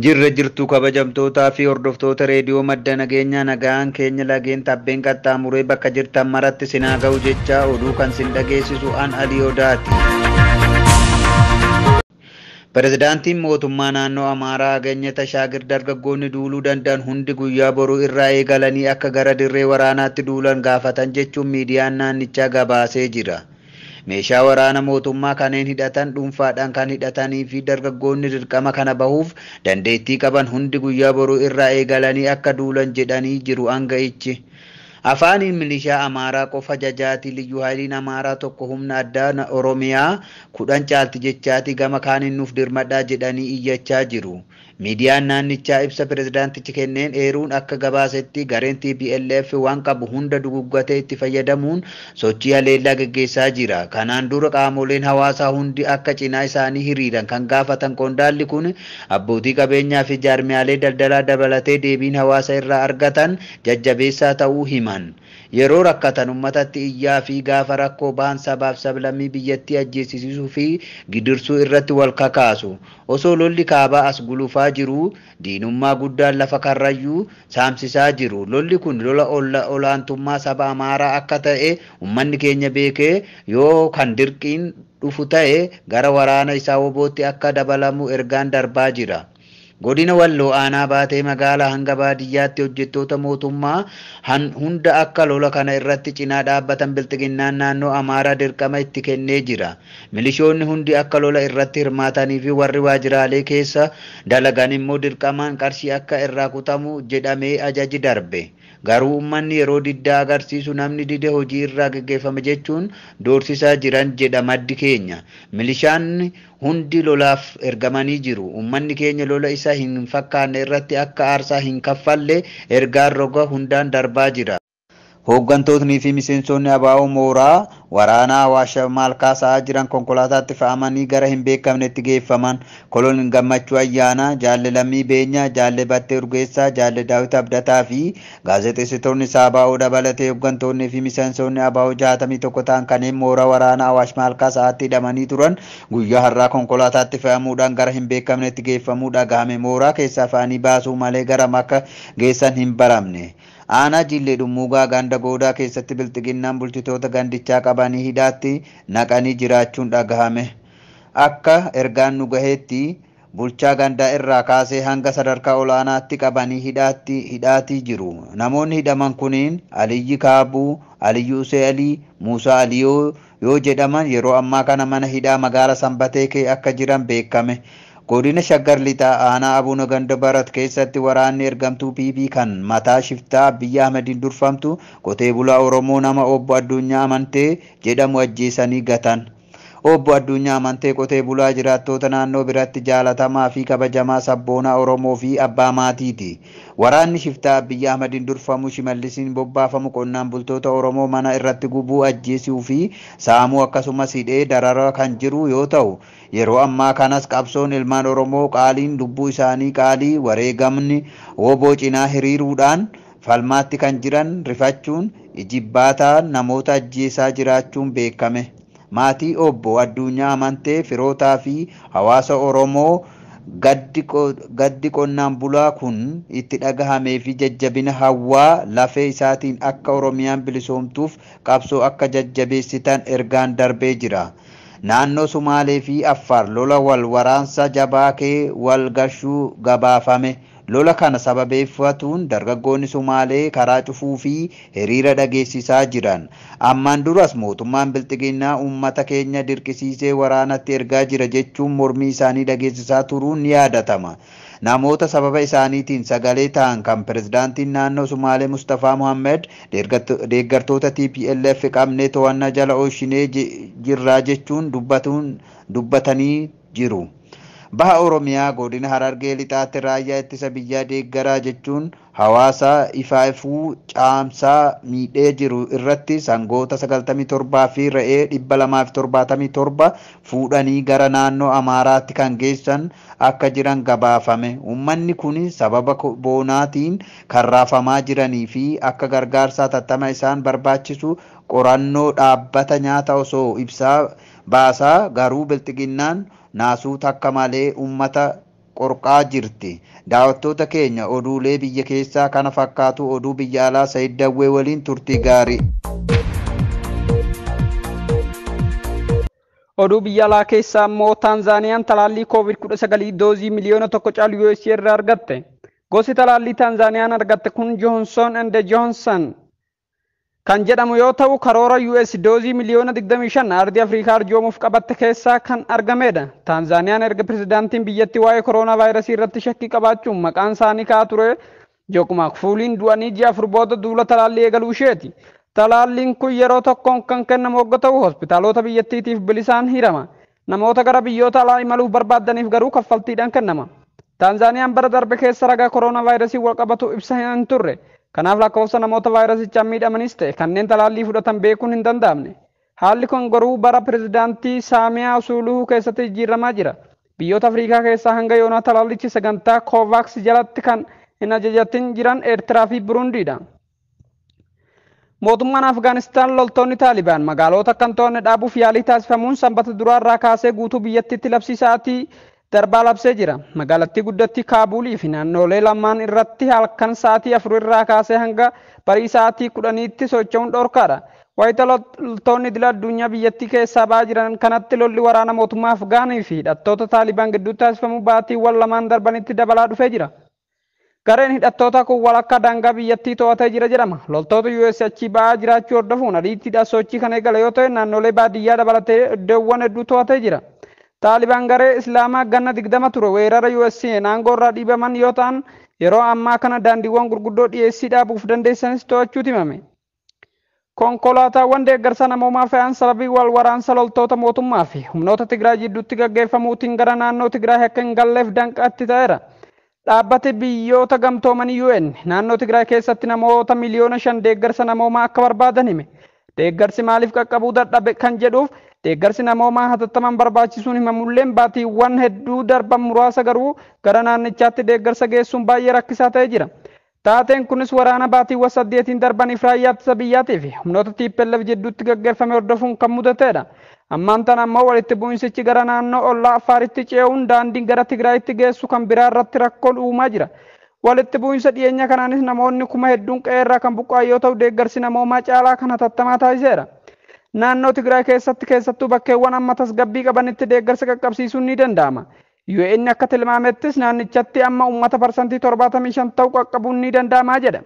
Jirra jirtu kabajamtootaa fi hordoftoota reediyoo madda nageenyaa nagaan keenya lageen tabbeen qaxxaamuree bakka jirtan maratti sinaa ga'u jecha oduu kan sin dhageessisu an Alii Odaati. Pirezidaantiin mootummaa naannoo Amaaraa Aganyee Tashaagir dargaggoonni duuluu danda'an hundi guyyaa boruu irraa eegalanii akka gara dirree waraanaatti duulan gaafatan jechuun miidiyaan naannichaa gabaasee jira. Meeshaa waraana mootummaa kanneen hidhatan dhuunfaadhaan kan hidhatanii fi dargaggoonni dirqama kana bahuuf dandeettii qaban hundi guyyaa boruu irraa eegalanii akka duulan jedhanii jiru anga'ichi. Afaaniin milishaa Amaaraa qofa jajaatii liyyuu haayiliin Amaaraa tokko humna addaa Oromiyaa 10 caalti jechaatii gama kaaniin nuuf dirmadhaa jedhanii iyyachaa jiru. Miidiyaan naannichaa ibsa pirezidaantichi kenneen eeruun akka gabaasetti gareen TPLF waan qabu hunda duguggatee itti fayyadamuun sochii haleellaa geggeessaa jira. Kanaan dura qaamoleen hawaasaa hundi akka cinaa isaanii hiriiran kan gaafatan qondaalli kun abbootii qabeenyaa fi jaarmiyaalee daldalaa dabalatee deebiin hawaasa irraa argatan jajjabeessaa ta'uu himan. Yeroo rakkatan uummatatti iyyaa fi gaafa rakkoo bahan sabaaf sablammii biyyattii ajjeesisuu fi gidirsuu irratti wal kakaasu. Osoo lolli kaabaa as gulufaa jiru diinummaa guddaan lafa karrayyuu saamsisaa jiru. Lolli kun lola olaantummaa saba Amaaraa akka ta'e uummanni keenya beekee yoo kan dirqiin dhufu ta'e gara waraana isaa wobootti akka dabalamu ergaan darbaa jira. Godina Walloo aanaa baatee magaalaa hanga baadiyyaatti hojjettoota mootummaa hunda akka lola kana irratti cinaa dhaabbatan bilxiginnaan naannoo Amaaraa dirqama itti kennee jira. Milishoonni hundi akka lola irratti hirmaatanii fi warri waajjiraalee keessa dalagan immoo dirqamaan qarshii akka irraa kutamu jedhamee ajaji darbe. Garuu uummanni yeroo diddaa agarsiisu namni dide hojii irraa geggeeffame jechuun doorsisaa jiran jedha maddi keenya. Milishaan hundi lolaaf ergamanii jiru. Uummanni keenya lola isa hin fakkaanne irratti akka aarsaa hin kaffalle ergaan roga hundaan darbaa jira. Hooggantootni fi miseensonni ABO mooraa waraanaa Awaash Malkaa sa'aa jiran konkolaataatti fe'amanii gara hin beekamnetti geeffaman. Koloneel Gammachuu Ayyaanaa, Jaalle Lammii Beenyaa, Jaalle Battee Urgeessaa, Jaalle Daawit Abdataa fi gaazexeessitoonni ABO dabalatee hooggantoonni fi miseensonni ABO 61 ta'an kanneen mooraa waraanaa Awaash Malkaa sa'aatti hidhamanii turan guyyaa har'aa konkolaataatti fe'amuudhaan gara hin beekamnetti geeffamuu dhagahame. Mooraa keessaa fe'anii baasuu malee gara makka geessan hin baramne. Aanaa Jillee Dhummuugaa ganda goodaa keessatti bilxiginnaan bulchitoota gandichaa qabanii hidhaatti naqanii jiraachuun dhagahame. Akka ergaan nu gaheetti bulchaa gandaa irraa kaasee hanga sadarkaa olaanaatti qabanii hidhaatii jiru. Namoonni hidhaman kuniin Aliyyi Kaabuu, Aliyyi Usee Alii, Muusaa Aliyoo yoo jedhaman yeroo ammaa kana mana hidhaa magaala Sanbatee kee akka jiran beekame. Godina Shaggar Lixaa aanaa Abuuna Ganda Barat keessatti waraanni ergamtuu PP kan mataa shiftaa Abiyyi Ahmediin durfamtu qotee bulaa Oromoo nama obbo Addunyaa Amantee jedhamu ajjeesanii gatan. Obbo Addunyaa Amantee qotee bulaa jiraattoota naannoo biratti jaalatamaa fi kabajamaa sabboonaa Oromoo fi abbaa maatiiti. Waraanni shiftaa Abiyyi Ahmediin durfamu Shimallisiin bobbaafamu qonnaan bultoota Oromoo mana irratti gubuu ajjeesuu fi saamuu akkasumas hidhee dararaa kan jiru yoo ta'u yeroo ammaa kanas qabsoon ilmaan Oromoo qaaliin lubbuu isaanii qaalii wareegamni woboo cinaa hiriiruudhaan falmaatti kan jiran rifachuun ijibbaataa namoota ajjeesaa jiraachuun beekame. Maatii obbo Addunyaa Amantee firootaa fi hawaasa Oromoo gaddi qonnaan bulaa kun itti dhagahamee fi jajjabina hawwaa lafee isaatiin akka Oromiyaan bilisoomtuuf qabsoo akka jajjabeessitan ergaan darbee jira. Naannoo Sumaalee fi Affaar lola wal waraansa jabaa kee wal gashuu gabaafame. Lola kana sababeeffatuun dargaggoonni Sumaalee karaa cufuu fi hiriira dhageessisaa jiran. Ammaan duras mootummaan bilxiginnaa uummata keenya dirqisiisee waraanatti ergaa jira jechuun mormii isaanii dhageessisaa turuun ni yaadatama. Namoota sababa isaaniitiin sagalee ta'an kan pirezidaantiin naannoo Sumaalee Mustafaa Muhammed deeggartoota TPLF qabnee to'annaa jala oolchinee jirraa jechuun dubbatanii jiru. Baha Oromiyaa godina Harargee Lixaatti raayyaa ittisa biyyaa deeggaraa jechuun hawaasa ifaafuu caamsaa miidhee jiru irratti sangoota 97 fi re'ee 277 fuudhanii gara naannoo Amaaraatti kan geessan akka jiran gabaafame. Uummanni kun sababa boonaatiin kan raafamaa jiranii fi akka gargaarsaa tattama isaan barbaachisu qorannoo dhaabbata nyaata osoo ibsaa baasaa garuu bilxiginnaan naasuu takka malee uummata qorqaa jirti. Daawwattoota keenya, oduulee biyya keessaa kana fakkaatu. Oduu biyya alaa Sayid Dawwee waliin turtii gaarii. Oduu biyya alaa keessaa immoo Taanzaaniyaan talaallii COVID-19 doozii miliyoona 1 caalu USA irraa argatte. Gosi talaallii Taanzaaniyaan argatte kun Johnson and Johnson kan jedhamu yoo ta'u, karoora US doozii miliyoona 25 ardii Afrikaa arjoomuuf qabatte keessaa kan argamedha. Taanzaaniyaan erga pirezidaantiin biyyattii waa'ee kooroonaa vaayirasii irratti shakkii qabaachuun maqaan isaanii ka'aa ture Joon Magufuuliin du'anii ji'a 4 booda duula talaallii eegaluu isheeti. Talaalliin kun yeroo tokkoon kan kennamu hogga ta'u, hospitaalota biyyattiitiif bilisaan hirama. Namoota gara biyyoota alaa imaluuf barbaadaniif garuu kaffaltiidhaan kennama. Taanzaaniyaan bara darbe keessa ragaa kooroonaa vaayirasii wal qabatu ibsa hin turre. Kanaaf lakkoofsa namoota vaayirasichaan miidhamanis ta'e kanneen talaallii fudhatan beekuun hin danda'amne. Haalli kun garuu bara pirezidaantii Saamiyaa Suluhuu keessatti jijjiiramaa jira. Biyyoota Afrikaa keessaa hanga yoonaa talaallichi sagantaa Kovaaks jalatti kan hin ajajatin jiran Eertiraa fi Burundiidha. Mootummaan Afgaanistaan loltoonni Taalibaan magaalota akka hin to'anne dhaabuuf yaalii taasifamuun Sanbata duraarraa kaasee guutuu biyyattiitti labsii sa'aatii darbaa labsee jira. Magaalattii guddattii Kaabulii fi naannolee lamaan irratti halkan sa'aatii 4 irraa kaasee hanga barii sa'aatii 10tti socho'uun dhorkaadha. Wayita loltoonni idila addunyaa biyyattii keessaa ba'aa jiran kanatti lolli waraana mootummaa Afgaanii fi hidhattoota Taalibaan gidduutti taasifamu baatiiwwan lamaan darbanitti dabalaa dhufee jira. Gareen hidhattoota kun walakkaa daangaa biyyattii to'atee jira jedhama. Loltoota US achii ba'aa jiraachuu hordofuun ariitiidhaan sochii kan eegale yoo ta'e, naannolee baadiyyaa dabalatee iddoowwan hedduu to'atee jira. Taalibaan garee Islaamaa ganna 20 ture weerara USA aangoo irraa dhiibaman yoo ta'an, yeroo ammaa kana daandiiwwan gurguddoo dhiyeessii dhaabuuf dandeessanis to'achuutu himame. Konkolaataawwan deeggarsa namoomaa fe'an sababii wal waraansa loltoota mootummaa fi humnoota Tigraay jidduutti gaggeeffamuutiin gara naannoo Tigraay akka hin galleef danqaatti ta'eera. Dhaabbati Biyyoota Gamtoomanii UN naannoo Tigraay keessatti namoota miliyoona 5 deeggarsa namoomaa akka barbaadan hime. Deeggarsi maaliif qaqqabuu dadhabe kan jedhuuf, deeggarsi namoomaa hatattamaan barbaachisuun himamulleen, baatiiwwan hedduu darban muraasa garuu gara naannichaatti deeggarsa geessuun baay'ee rakkisaa ta'ee jira. Taateen kunis waraana baatiiwwan 8n darbaniif raayyaa ittisa biyyaatii fi humnoota TPLF jidduutti gaggeeffame hordofuun kan mudatedha. Ammaan tana ammoo walitti bu'insichi gara naannoo ollaa Affaaritti ce'uun daandiin gara Tigraayitti geessu kan biraa irratti rakkoo uumaa jira. Walitti bu'insa dhiyeenya kanaanis namoonni kuma hedduun qe'ee irraa kan buqqa'an yoo ta'u, deeggarsi namoomaa caalaa kan hatattamaa taasiseera. Naannoo Tigraay keessatti, keessattuu bakkeewwan amma tasgabbii qabanitti deeggarsa qaqqabsiisuun ni danda'ama. UN akka tilmaamettis naannichatti amma uummata 75% ta'u qaqqabuun ni danda'ama jedha.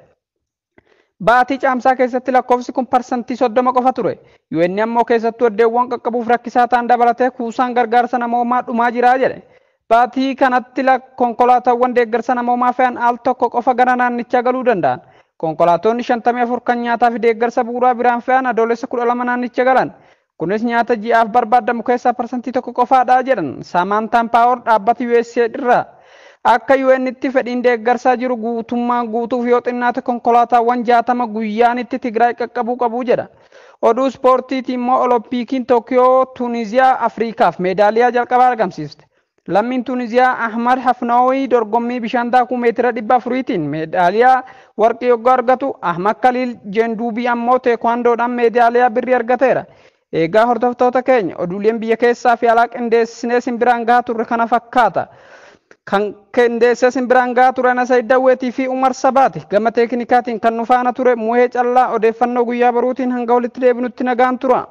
Baatii Caamsaa keessatti lakkoofsi kun 30% qofa ture. UN ammoo keessattuu iddoowwan qaqqabuuf rakkisaa ta'an dabalatee kuusaan gargaarsa namoomaa dhumaa jira jedhe. Baatii kanatti konkolaataawwan deeggarsa namoomaa fe'an al tokko qofa gara naannichaa galuu danda'an. Konkolaatonni 54 kan nyaataa fi deeggarsa bu'uuraa biraan fe'an Adoolessa 12 naannicha galan. Kunis nyaata ji'aaf barbaadamu keessaa 1% qofaadha jedhan Saamantaan Paawar dhaabbata USAID irraa. Akka UN'tti fedhiin deeggarsaa jiru guutummaa guutuuf yoo xinnaate konkolaataawwan 60 guyyaanitti Tigraay qaqqabuu qabu jedha. Oduu ispoortiitiin immoo Olompiikiin Tookiyoo Tuuniziyaa Afriikaaf meedaaliyaa jalqabaa argamsiiste. Lammiin Tuuniziyaa Ahmad Hafnaawii dorgommii bishaan daakuu meetira 400tiin meedaaliyaa warqii yoggaa argatu, Ahmad Kaliil Jeenduubii ammoo teekwaandoodhaan meedaaliyaa birrii argateera. Egaa hordoftoota keenya, oduuleen biyya keessaa fi alaa qindeessinee simbiraan gahaa turre kana fakkaata. Kan qindeessee simbiraan gahaa ture Ana Sayid Dawweetii fi Umar Sabaati. Gama teeknikaatiin kan nu faana ture Muhee Callaa. Odeeffannoo guyyaa baruutiin hanga walitti deebinutti nagaan tura.